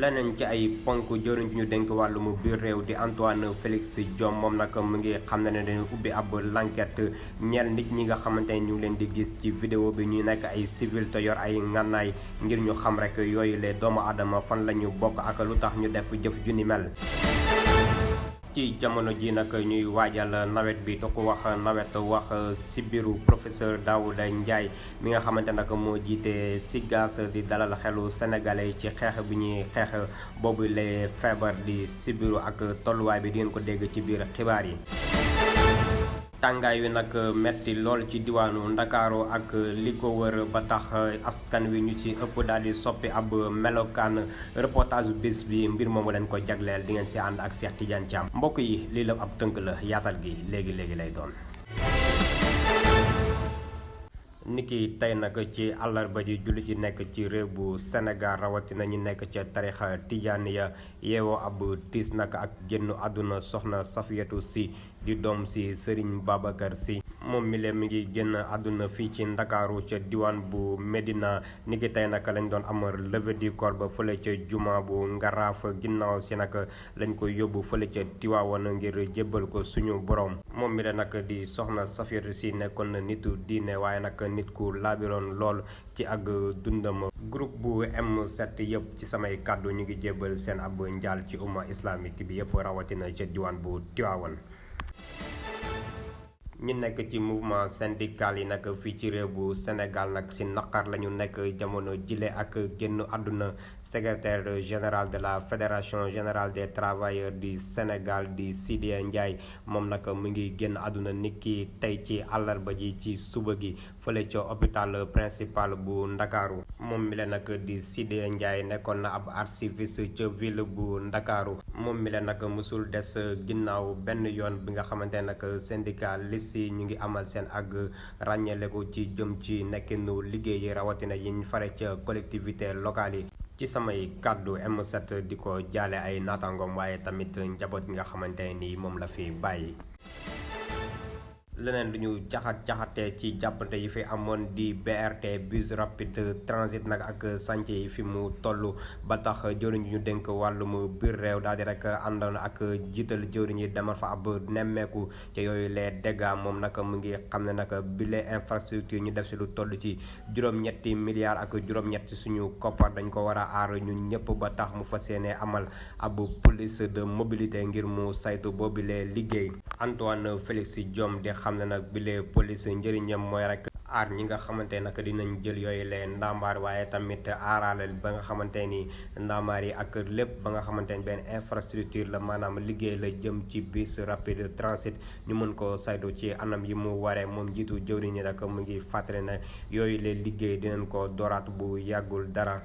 leneen ci ay ponk jëriñ ñu dénk wàllum biir réew di Antoine Félix Diome moom nag mu ngi xam ne dañu ubbi ab l'enquête ñeel nit ñi nga xamante ne ñu ngi leen di gis ci vidéo bi ñuy nekk ay civil te yor ay ngànnaay ngir ñu xam rek yooyu les doomu aadama fan la ñu bokk ak lu tax ñu def jëf ju ni mel. ci jamono ji nag ñuy waajal nawet bi te ku wax nawet wax sibiru professeur Daouda Ndiaye mi nga xamante nag moo jiite SIGAS di dalal xelu sénégalais ci xeex bi ñuy xeex boobu lay feebar di sibiru ak tolluwaay bi di ngeen ko dégg ci biir xibaar yi. tàngaay wi nag metti lool ci diwaanu Ndakaaru ak li ko wër ba tax askan wi ñu ci ëpp daal di soppi ab melokaan reportage bés bi mbir moomu leen ko jagleel di ngeen si ànd ak Cheikh Tidiane Thiam mbokk yi lii la ab tënk la yaatal gi léegi lay doon. niki tey nag ci àllarba ji jullit yi nekk ci réew bu Sénégal rawatina ñu nekk ca tarixa Tijaaniya yeewoo ab tiis nag ak génn àdduna soxna Safiyatu Si di doom si Serigne Babacar Si moom mi leen mi ngi génn àdduna fii ci Ndakaaru ca diwaan bu Medina niki tey nag lañ doon amal levée du corps ba fële ca juma bu Ngaraaf ginnaaw si nag lañ ko yóbbu fële ca Tiwaawan ngir jébbal ko suñu borom moom mi leen nag di soxna Safiyatu Si nekkoon na nitu diine waaye nag nit ku laabiroon lool ci ak dundam. groupe bu M7 yëpp ci samay kàddu ñu ngi jébbal seen ab njaal ci umma islamique bi yëpp rawatina ca diwaan bu Tiwaawan. ñi nekk ci mouvement syndical yi nag fii ci réew bu Sénégal nag ci naqar la ñu nekk jamono jile ak génn àdduna secrétaire général de la fédération générale des travailleurs du Sénégal di Sidya Ndiaye moom nag mu ngi génn àdduna niki tey ci àllarba ji ci suba gi fële ca hôpital principal bu Ndakaaru moom mi la nag di Sidya Ndiaye nekkoon na ab archiviste ca ville bu Ndakaaru moom mi la nag mësul des ginnaaw benn yoon bi nga xamante ne nag syndicaliste yi ñu ngi amal seen ak ràññeeleku ci jëm ci nekkinu liggéey yi rawatina yi ñu fare ca collectivité locale yi. ci samay kàddu M7 di ko jaale ay naataangoom waaye tamit njaboot gi nga xamante ni moom la fi bàyyi. leneen lu ñu caxatee ci jàppante yi fi amoon di BRT bus rapide transit nag ak chantier yi fi mu toll ba tax jëwriñ ñu dénk wàllum biir réew daal di rek àndoon ak jiital jëwriñ yi demal fa ab nemmeeku ca yooyu les dégâts moom nag mu ngi xam ne nag bile infrastructure ñu def si lu toll ci juróom-ñetti milliards ak juróom-ñett suñu koppar dañ ko war a aar ñun ñëpp ba tax mu fas yéene amal ab police de mobilité ngir mu saytu boobile liggéey. Antoine Félix Diome di xam ne nag bile police njëriñam mooy rek aar ñi nga xamante nag dinañ jël yooyu leen ndàmbaar waaye tamit aaraaleel ba nga xamante ni ndàmbaar yi ak lépp ba nga xamante ni benn infrastructure la maanaam liggéey la jëm ci bus rapide transit ñu mën ko saytu ci anam yi mu waree moom jiitu jëwriñ ñi nag mu ngi fàttali na yooyu leen liggéey dinañ ko dooraat bu yàggul dara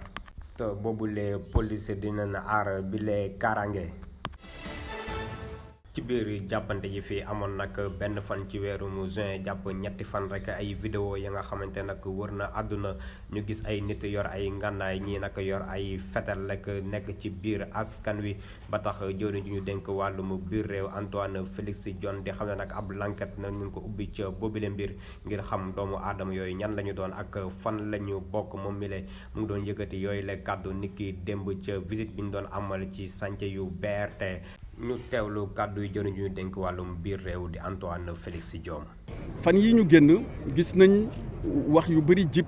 te boobu lee police dinañ aar bile kaaraange. ci biir jàppante yi fi amoon nag benn fan ci weeru juin jàpp ñetti fan rek ay vidéo ya nga xamante nag wër na àdduna ñu gis ay nit yor ay ngànnaay ñii nag yor ay fetal rek nekk ci biir askan wi ba tax jëwriñ ji ñu dénk wàllum biir réew Antoine Félix Diome di xam ne nag ab l'enquête na ñu ko ubbi ca boobile mbir ngir xam doomu aadama yooyu ñan la ñu doon ak fan la ñu bokk moom mi le mu ngi doon yëkkati yooyu la kàddu niki démb ca visite bi ñu doon amal ci chantier yu BRT ñu teewlu kàddu yi jëriñ ñu dénk wàllum biir réew di Antoine Félix Diome. fan yi ñu génn gis nañ wax yu bëri jib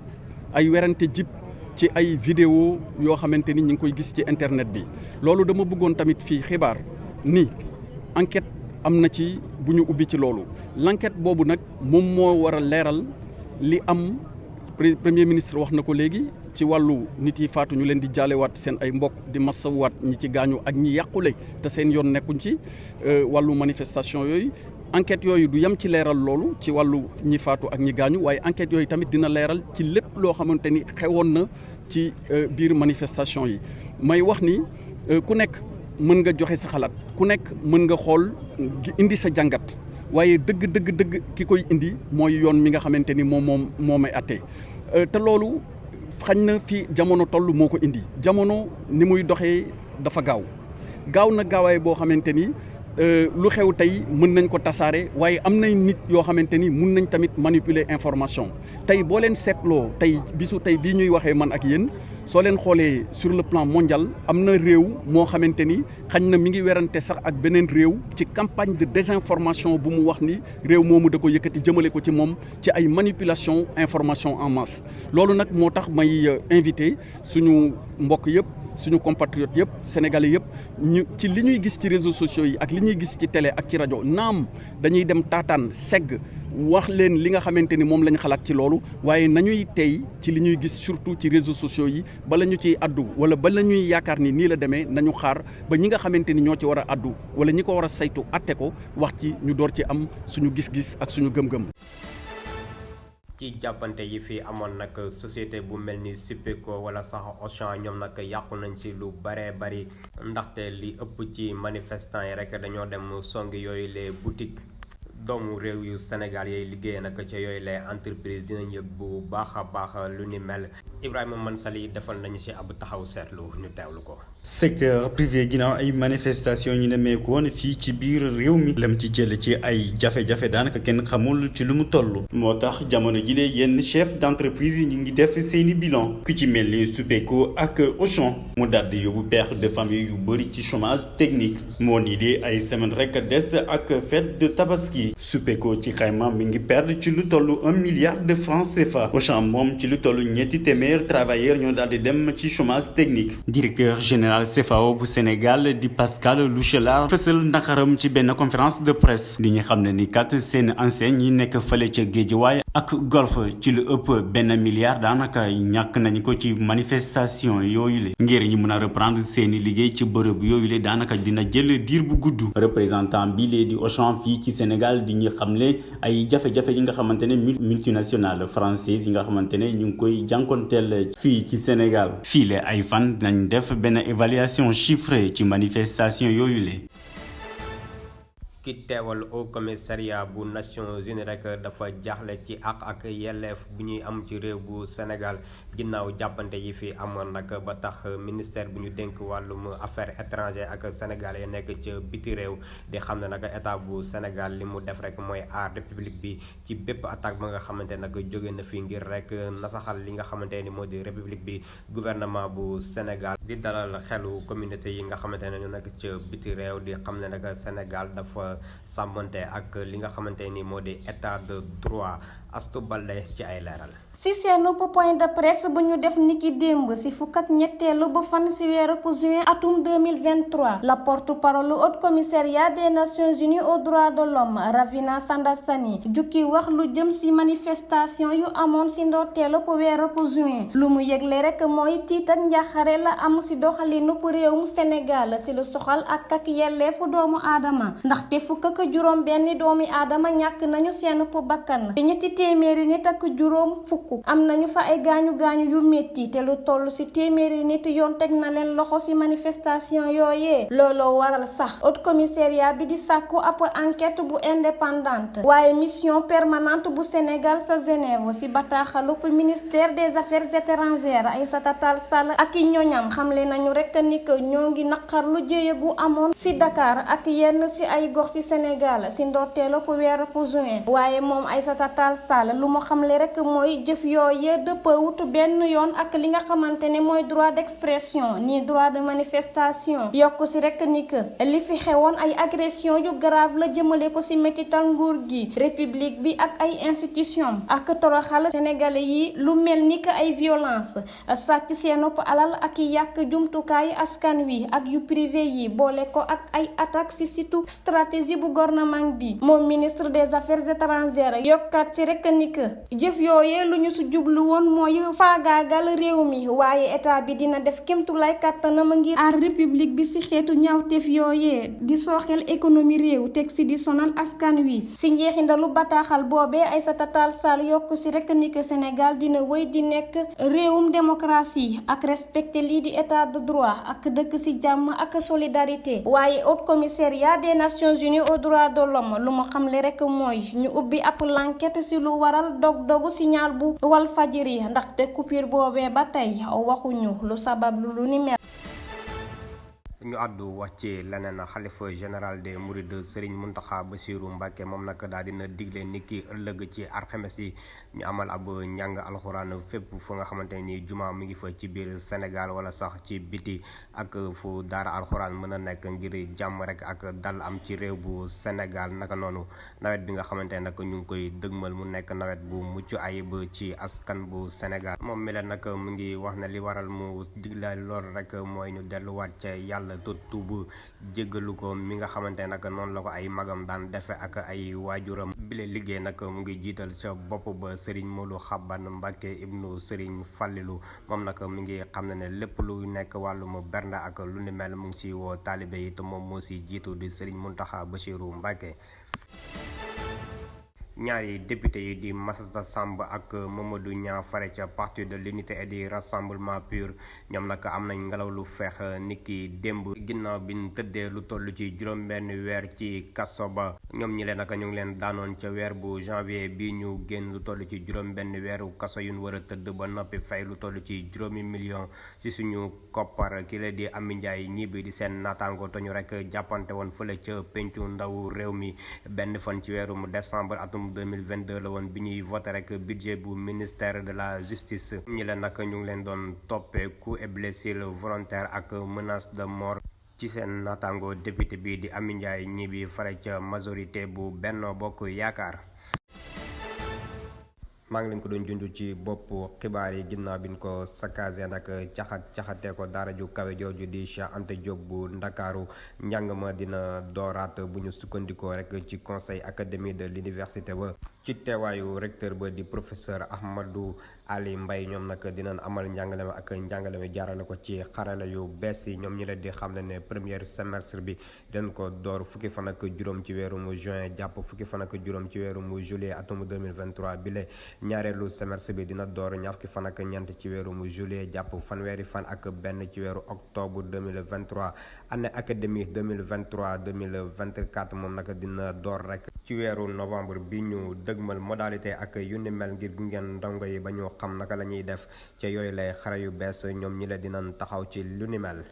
ay werante jib ci ay vidéo yoo xamante ni ñu ngi koy gis ci internet bi loolu dama bëggoon tamit fii xibaar ni enquête am na ci bu ñu ubbi ci loolu l'enquête boobu nag moom moo war a leeral li am premier ministre wax na ko léegi ci wàllu nit yi faatu ñu leen di jaalewaat seen ay mbokk di massawaat ñi ci gaañu ak ñi yàqule te seen yoon nekkuñ ci wàllu manifestation yooyu enquête yooyu du yem ci leeral loolu ci wàllu ñi faatu ak ñi gaañu waaye enquête yooyu tamit dina leeral ci lépp loo xamante ni xewoon na ci biir manifestation yi may wax ni ku nekk mën nga joxe sa xalaat ku nekk mën nga xool indi sa jàngat waaye dëgg ki koy indi mooy yoon mi nga xamante ni moom may atte te loolu xañ na fi jamono toll moo ko indi jamono ni muy doxee dafa gaaw na gaawaay boo xamante ni lu xew tey mën nañ ko tasaare waaye am nay nit yoo xamante ni mun nañ tamit manipuler information tey boo leen seetloo tey bisu tey bii ñuy waxee man ak yéen soo leen xoolee sur le plan mondial am na réew moo xamante ni xañ na mi ngi werante sax ak beneen réew ci campagne de désinformation bu mu wax ni réew moomu da ko yëkkati jëmale ko ci moom ci ay manipulation information en masse loolu nag moo tax may invité suñu mbokk yëpp suñu compatriotes yëpp sénégalais yëpp ñu ci li ñuy gis ci réseaux sociaux yi ak li ñuy gis ci télé ak ci rajo naam dañuy dem taataan segg wax leen li nga xamante ni moom lañ xalaat ci loolu waaye nañuy tey ci li ñuy gis surtout ci réseaux sociaux yi bala ñu ciy addu wala bala ñuy yaakaar ni nii la demee nañu xaar ba ñi nga xamante ni ñoo ci war a addu wala ñi ko war a saytu atte ko wax ci ñu door ci am suñu gis-gis ak suñu gëm-gëm. ci jàppante yi fi amoon nag société bu mel ni Supéco wala sax Auchan ñoom nag yàqu nañ ci lu baree bari ndaxte li ëpp ci manifestants yi rek dañoo dem songi yooyu les boutiques doomu réew yu Sénégal yooyu liggéeyee nag ca yooyu les entreprises dinañ yëg bu baax a baax lu ni mel Ibrahima Mansali defal nañu ci ab taxaw seetlu ñu teewlu ko. secteur privé ginnaaw ay manifestation ñu nemmeeku woon fii ci biir réew mi lam ci jël ci ay jafe-jafe daanaka kenn xamul ci lu mu toll moo tax jamono ji de yenn chef d'entreprise yi ñu ngi def seeni bilan ku ci mel ni Supéco ak Auchan mu daldi yóbbu père de famille yu bëri ci chômage technique moo nii de ay semaine rek des ak fête de tabaski Supéco ci xayma mi ngi perdre ci lu toll 1 milliard de francs CFA Auchan moom ci lu toll ñetti téeméer travailleurs ñoo daldi dem ci chômage technique directeur général CFAO bu Sénégal di Pascal Louchelar fësal nakaram ci benn conférence de presse di ñu xam ne ni kat seen enseigne yi nekk fële ca Guédiawaye ak Golf ci lu ëpp 1 milliard daanaka ñàkk nañu ko ci manifestation yooyu le ngir ñu mën a reprendre seeni liggéey ci bërëb yooyu le daanaka dina jël diir bu gudd représentant bi lee di Auchan fii ci Sénégal di ñu xam ne ay jafe-jafe yi nga xamante ne multinationale française yi nga xamante ne ñu ngi koy jànkonteel fii ci Sénégal fii le ay fan dinañ def benn évaluation chiffrée ci manifestation yooyu le ki teewal au commissariat bu Nations Unies rek dafa jaaxle ci ak yelleef bu ñuy am ci réew bu Sénégal ginnaaw jàppante yi fi amoon nag ba tax ministère bu ñu dénk wàllum affaires étrangères ak Sénégal yi nekk ca biti réew di xam ne nag état bu Sénégal li mu def rek mooy aar république bi ci bépp attaque ba nga xamante nag jóge na fi ngir rek nasaxal li nga xamante ni moo di république bi gouvernement bu Sénégal di dalal xelu communauté yi nga xamante ne ñu nekk ca biti réew di xam ne nag Sénégal dafa sàmmante ak li nga xamante ni moo di état de droit Astou Balde ci ay leeral. si seen point de presse bu ñu def niki démb si fukk ak ñetteelu ba fan si weeru juin atum 2023 la porte-parole haut commissariat des Nations Unies aux droits de l'homme Ravina Shamdasani jukki wax lu jëm si manifestation yu amoon si ndorteelu weeru juin lu mu yëgle rek mooy tiit ak njaaxare la am si doxalinu réewum Sénégal si lu soxal ak yelleefu doomu aadama ndaxte fukk ak juróom benn doomi aadama ñàkk nañu seen bakkan te ñetti téeméeri nit ak juróom fukk am nañu fa ay gaañu yu metti te lu toll ci téeméeri nit yoon teg na leen loxo ci manifestation yooyee looloo waral sax haut commissariat bi di sàkku ab enquête bu indépendante waaye mission permanente bu Sénégal sa Genève ci bataaxalu ministère des affaires étrangères Aïssata Tall Sall ak i ñoñam xamle nañu rek ni que ñoo ngi naqarlu jéye gu amoon ci Dakar ak yenn ci ay gox ci Sénégal ci ndorteelu weeru juin waaye moom Aïssata Tall Sall lu mu xamle rek mooy jëf yooyee dëppawut benn yoon ak li nga xamante ne mooy droit d'expression ni droit de manifestation yokku ci rek ni que li fi xewoon ay agression yu grave la jëmale ko ci métital nguur gi république bi ak ay institution ak toroxal sénégalais yi lu mel ni que ay violence sàcc seenop alal ak yàq jumtukaay askan wi ak yu privé yi boole ko ak ay attaque ci surtout stratégie bu gouvernement bi moom ministre des affaires étrangères yokkaat ci rek ni que jëf yooyee lu ñu su jublu woon mooy faagaagal réew mi waaye état bi dina def kémtulay kàttanam ngir aar république bi ci xeetu ñaawteef yooyee di sooxel économie réew teg ci di sonal askan wi ci njeexindalu bataaxal boobee Aïssata Tall Sall yokk ci rek ni que Sénégal dina wéy di nekk réewum démocratie ak respecté lii di état de droit ak dëkk ci jàmm ak solidarité waaye haut commissariat des Nations Unies aux droits de l'homme lu mu xamle rek mooy ñu ubbi ab l'enquête ci lu waral dog-dogu signal bu Walfadjri ndaxte coupure boobee ba tey waxuñu lu sabab lu ni mel. ñu àddu wax ci leneen xalifa général des mourides Serigne Mountakha Bassirou Mbacké moom nag daal dina digle nit ki ëllëg ci alxames yi ñu amal ab njàng alxuraan fépp fu nga xamante ni juma mi ngi fa ci biir Sénégal wala sax ci biti ak fu daara alxuraan mën a nekk ngir jàmm rek ak dal am ci réew bu Sénégal naka noonu nawet bi nga xamante ne nag ñu ngi koy dëgmal mu nekk nawet bu mucc ayib ci askan bu Sénégal moom mi leen nag mu ngi wax ne li waral mu digle lool rek mooy ñu delluwaat ca yàlla te tuubu jéggalu ko mi nga xamante ne nag noonu la ko ay magam daan defe ak ay waajuram bile liggéey nag mu ngi jiital ca bopp ba Serigne Modou Xaban Mbacké ibnu Serigne Fallilou moom nag mi ngi xam ne lépp lu nekk wàllum bernde ak lu ni mel mu ngi ci woo taalibe yi te moom moo si jiitu di Serigne Mountakha Bassirou Mbacké. ñaari député yi di Massata Samb ak Mamadou Niang fare ca parti de l'unité et du rassemblement pur ñoom nag am nañ ngelaw lu feex niki démb ginnaaw bi ñu tëddee lu toll ci juróom-benn weer ci kaso ba ñoom ñi leen nag ñu ngi leen daanoon ca weer bu janvier bi ñu génn lu toll ci juróom-benn weeru kaso yu ñu war a tëdd ba noppi fay lu toll ci 5 millions ci suñu koppar ki la di Amy Ndiaye ñibbi di seen naataango te ñu rek jàppante woon fële ca pencu ndaw réew mi benn fan ci weeru décembre atum 2022 la woon bi ñuy voté rek budget bu ministère de la justice ñi leen nag ñu ngi leen doon toppee coup et blessure volontaire ak menace de mort ci seen naataango député bi di Amy Ndiaye ñi bi fare ca majorité bu Benno Bokk Yaakaar. maa ngi leen ko doon junj ci bopp xibaar yi ginnaaw bi ñu ko saccagé nag caxatee ko daara ju kawe jooju di Cheikh Anta Diop bu Ndakaaru njàng ma dina dooraat bu ñu sukkandikoo rek ci conseil académique de l'université ba ci teewaayu recteur ba di professeur Ahmadou Ali Mbaye ñoom nag dinañ amal njàngale ma ak njàngale mi jaarale ko ci xarala yu bees yi ñoom ñi leen di xam ne premier semestre bi dañ ko door fukki fan ak juróom ci weeru mu juin jàpp fukki fan ak juróom ci weeru mu juillet atum 2023 bi le ñaareelu semestre bi dina door ñaar fukki fan ak ñeent ci weeru mu juillet jàpp fanweeri fan ak benn ci weeru octobre 2023 année académique 2023-2024 moom nag dina door rek ci weeru novembre bi ñu dëgmal modalité ak yu ni mel ngir gungeen ndongo yi ba ñu xam naka la ñuy def ca yooyu lay xare yu bees ñoom ñi la dinañ taxaw ci lu ni mel.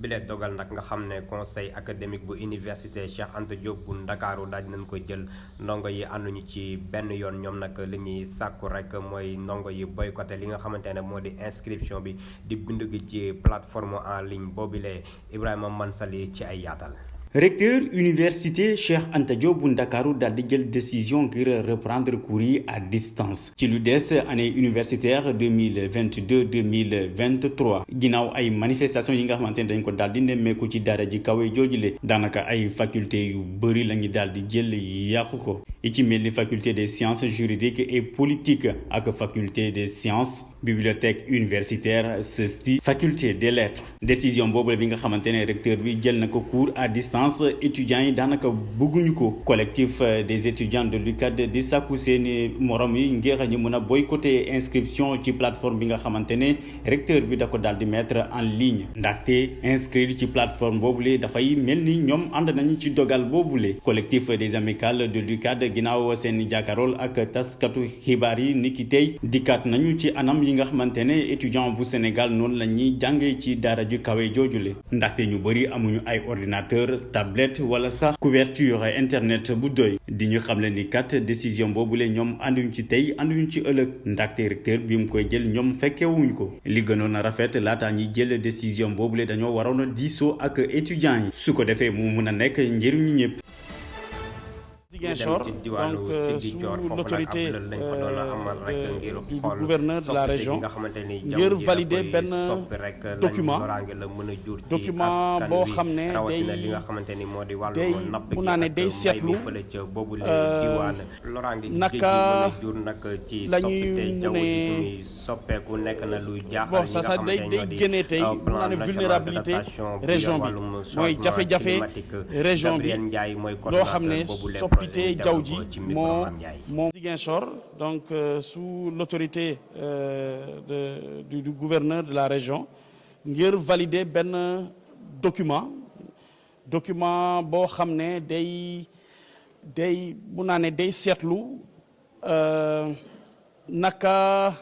bile dogal nag nga xam ne conseil académique bu université Cheikh Anta Diop bu Ndakaaru daaj nañ ko jël ndongo yi ànduñu ci benn yoon ñoom nag li ñuy sàkku rek mooy ndongo yi boycotté li nga xamante ne moo di inscription bi di bindu gi ci plateforme en ligne boobile Ibrahima Mansali ci ay yaatal. recteur université Cheikh Anta Diop bu Ndakaaru daal di jël décision ngir reprendre cours yi à distance ci lu des année universitaire 2022-2023 ginnaaw ay manifestations yi nga xamante ne dañ ko daal di nemmeeku ci daara ji kawe joojule daanaka ay faculté yu bëri la ñu daal di jël yàqu ko yi ci mel ni faculté des sciences juridiques et politiques ak faculté des sciences bibliothèque universitaire CESTI faculté des lettres décision boobu bi nga xamante ne recteur bi jël na ko cours à distance étudiants yi daanaka bëgguñu ko collectif des étudiants de l'UCAD di sàkku seeni morom yi ngir ñu mën a boycotter inscription ci plateforme bi nga xamante ne recteur bi da ko daal di mettre en ligne ndaxte inscrire ci plateforme boobule dafay mel ni ñoom ànd nañu ci dogal boobule collectif des amicales de l'UCAD ginnaaw seen jàkkaarloo ak taskatu xibaar yi niki tey dikkaat nañu ci anam yi nga xamante ne étudiant bu Sénégal noonu la ñuy jàngee ci daara ju kawe joojule ndaxte ñu bëri amuñu ay ordinateur tablette wala sax couverture internet bu doy di ñu xam le ni kat décision boobule ñoom ànduñ ci tey ànduñ ci ëllëg ndaxte recteur bi mu koy jël ñoom fekkewuñ ko li gënoon a rafet laataa ñuy jël décision boobule dañoo waroon a diisoo ak étudiants yi su ko defee mu mun a nekk njëriñu ñëpp. Ziguinchor, donc sous l'autorité du gouverneur de la région ngir valider benn document boo xam ne day mun naa ne day seetlu naka la ñuy mun a bon ça day génnee tey mun naa ne vulnérabilité région bi mooy jafe-jafe région bi loo xam ne soppite jaww ji moo Ziguinchor donc sous l'autorité du gouverneur de la région ngir valider benn document boo xam ne day mun naa ne day seetlu naka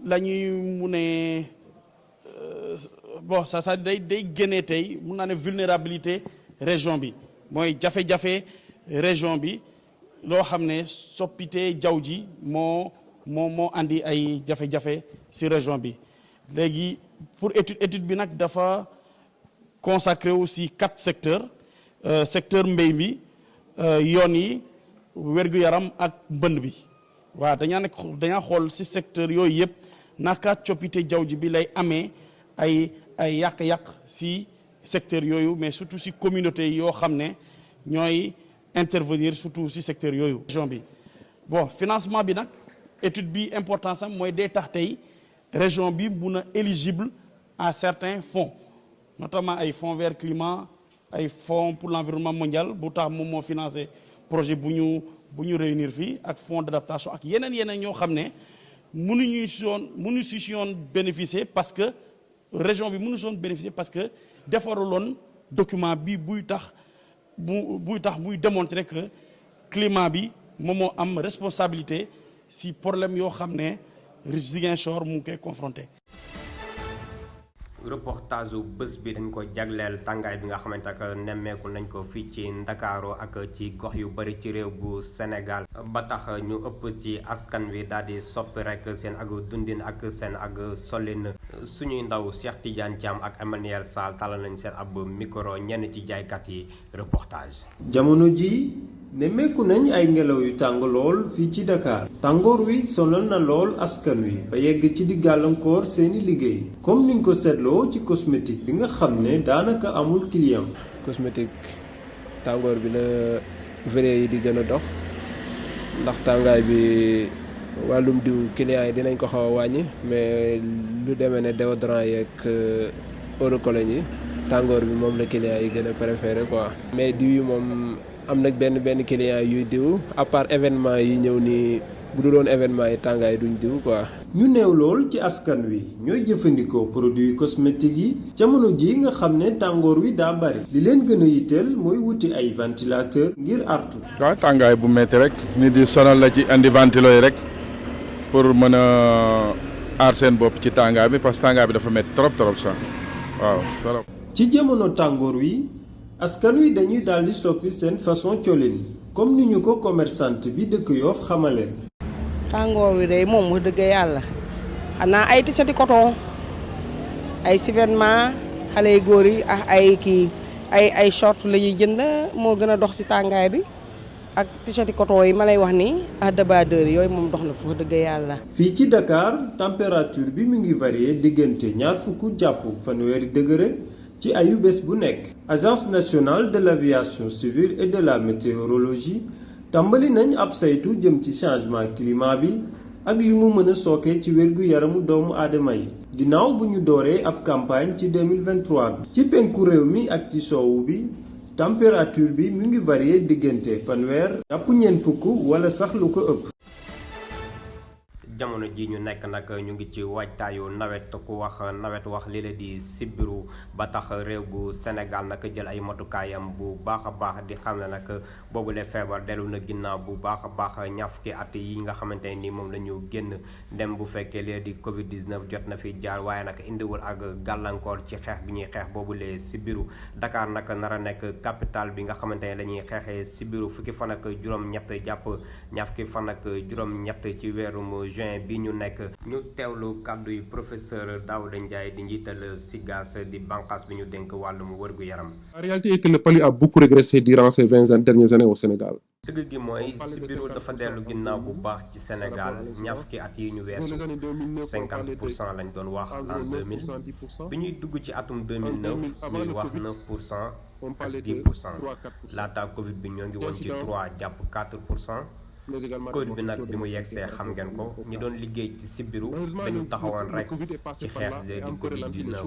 la ñuy mun a bon ça day génnee tey mun naa ne vulnérabilité région bi mooy jafe-jafe région bi loo xam ne soppite jaww ji moo andi ay jafe-jafe ci région bi léegi pour étude bi nag dafa consacré aussi 4 secteurs secteur mbéy mi yoon yi wér-gu-yaram ak mbënd bi waaw dañaa xool ci secteur yooyu yëpp naka coppite jaww ji bi lay amee ay yàq-yàq ci secteur yooyu mais surtout ci communauté yoo xam ne ñooy intervenir surtout ci secteur yooyu région bi bon financement bi nag étude bi importance am mooy day tax tey région bi mun a éligible à certains fonds notamment ay fonds vert climat ay fonds pour l'environnement mondial bu tax moom moo financé projet bu ñu réunir fii ak fonds d'adaptation ak yeneen ñoo xam ne mënuñu si yoon bénéficier parce que région bi mënu soon bénéficier parce que defaruloon document bi buy tax muy démontrer que climat bi moom moo am responsabilité si problème yoo xam ne Ziguinchor mu ngi koy confronté. reportage bés bi dañ ko jagleel tàngaay bi nga xamante ak nemmeeku nañ ko fii ci Ndakaaru ak ci gox yu bari ci réew bu Sénégal ba tax ñu ëpp ci askan wi daal di soppi rek seen ak dundin ak seen ak solin suñuy ndaw Cheikh Tidiane Thiam ak Emmanuel Sall talal nañ seen ab micro ñenn ci jaaykat yi reportage. jamono ji nemmeeku nañ ay ngelaw yu tàng lool fii ci Dakar tàngoor wi sonal na lool askan wi ba yegg ci di gàllankoor seeni liggéey comme niñ ko seetloo ci cosmétique bi nga xam ne daanaka amul client. cosmétique tàngoor bi la vrai yi di gën a dox ndax tàngaay bi wàllum diw client yi dinañ ko xaw a wàññi mais lu demee ne déodorant yeeg eau de cologne yi tàngoor bi moom la client yi gën a préféré quoi. mais diw yi moom am nag benn client yuy diw à part événement yi ñëw nii bu dul woon événement yi tàngaay duñ diw quoi. ñu néew lool ci askan wi ñooy jëfandikoo produits cosmétiques yi jamono ji nga xam ne tàngoor wi daa bari li leen gën a yitteel mooy wuti ay ventilateur ngir artu. waaw tàngaay bu metti rek nit di sonal la ci andi ventilo yi rek pour mën a aar seen bopp ci tàngaay bi parce que tàngaay bi dafa metti trop sax waaw trop. ci jamono tàngoor wi askan wi dañuy daldi soppi seen façon colin comme ni ñu ko commerçante bi dëkk Yoff xamale. tàngoor wi day moom wax dëgg yàlla xanaa ay tisati coton ay survêtement xale yu góor yi ak ay short la ñuy jënd moo gën a dox ci tàngaay bi ak tisati coton yi ma lay wax ni ak débardeur yooyu moom dox na fu wax dëgg yàlla. fii ci Dakar température bi mu ngi varié diggante 20 jàpp fanweeri degré ci ayu bés bu nekk. agence nationale de l'aviation civile et de la météorologie tàmbali nañ ab saytu jëm ci changement climat bi ak li mu mën a sooke ci wérgu yaramu doomu aadama yi ginnaaw bu ñu dooree ab campagne ci 2023 bi ci penku réew mi ak ci soowu bi température bi mu ngi varié diggante fanweer jàpp ñeent fukk wala sax lu ko ëpp. jamono ji ñu nekk nag ñu ngi ci waajtaayu nawet ku wax nawet wax li la di sibiru ba tax réew bu Sénégal nag jël ay matukaayam bu baax a baax di xam ne nag boobule feebar dellu na ginnaaw bu baax a baax ñaar fukki at yi nga xamante ni moom la ñu génn dem bu fekkee li di Covid 19 jot na fi jaar waaye nag indiwul ak gàllankoor ci xeex bi ñuy xeex boobule sibiru Dakar nag nar a nekk capitale bi nga xamante ne la ñuy xeexee sibiru fukki fan ak juróom-ñett jàpp ñaar fukki fan ak juróom-ñett ci weerum juin bi ñu nekk ñu teewlu kàddu yi professeur Daouda Ndiaye di njiital SIGAS di bànqaas bi ñu dénk wàllum wërgu yaram. La réalité est que le palu a beaucoup régressé durant ces 20 dernières années au Sénégal. dëgg gi mooy sibiru dafa dellu ginnaaw bu baax ci Sénégal ñaar fukki at yi ñu weesu 50% lañ doon wax en 2000 bi ñuy dugg ci atum 2009 ñuy wax 9% ak 10% laata Covid bi ñoo ngi woon ci 3 jàpp 4%. Covid bi nag bi mu yegsee xam ngeen ko ñi doon liggéey ci sibiru dañu taxawoon rek ci xeex lee di Covid 19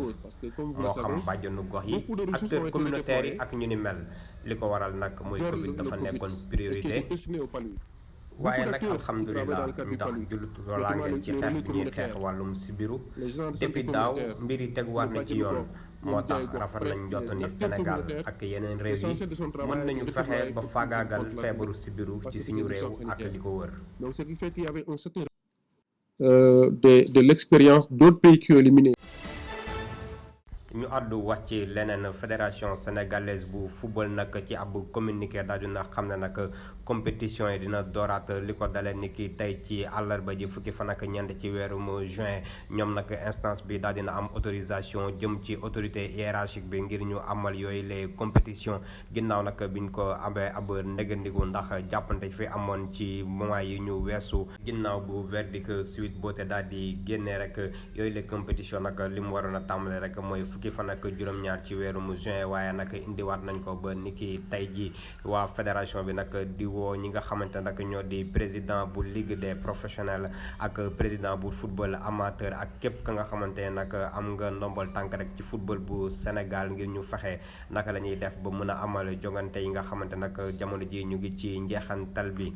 moo xam bàjjanu gox yi acteurs communautaires yi ak ñu ni mel li ko waral nag mooy Covid dafa nekkoon priorité waaye nag alhamdulilah ndax jullit loolaangeen ci xeex bi ñuy xeex wàllum sibiru depuis daaw mbir yi teguwaat na ci yoon moo tax rafet nañ jot ni Sénégal ak yeneen réew yi mën nañu fexe ba faagaagal feebaru sibiru ci suñu réew ak li ko wër. Donc ce qui fait qu'il y avait un certain de l'expérience d'autres pays qui ont éliminé. ñu àddu wax ci leneen fédération sénégalaise bu football nag ci ab communiqué daal dina xam ne nag compétition yi dina dooraat li ko dalee ni ki tey ci àllarba ji fukki fan ak ñeent ci weerum juin ñoom nag instance bi daal dina am autorisation jëm ci autorité hiérarchique bi ngir ñu amal yooyu les compétitions ginnaaw nag biñ ko amee ab ndegandiku ndax jàppante fi amoon ci moment yi ñu weesu ginnaaw bu verdict Sweet Beauté daal di génne rek yooyu les compétitions nag li mu waroon a tàmbale rek mooy fukki fan ak juróom-ñaar ci weerum juin waaye nag indiwaat nañ ko ba niki tey ji waa fédération bi nag di woo ñi nga xamante nag ñoo di président bu ligue des professionnels ak président bu football amateur ak képp ka nga xamante ne nag am nga ndombal tànk rek ci football bu Sénégal ngir ñu fexe naka la ñuy def ba mën a amal jongante yi nga xamante nag jamono ji ñu ngi ci njeexantal bi.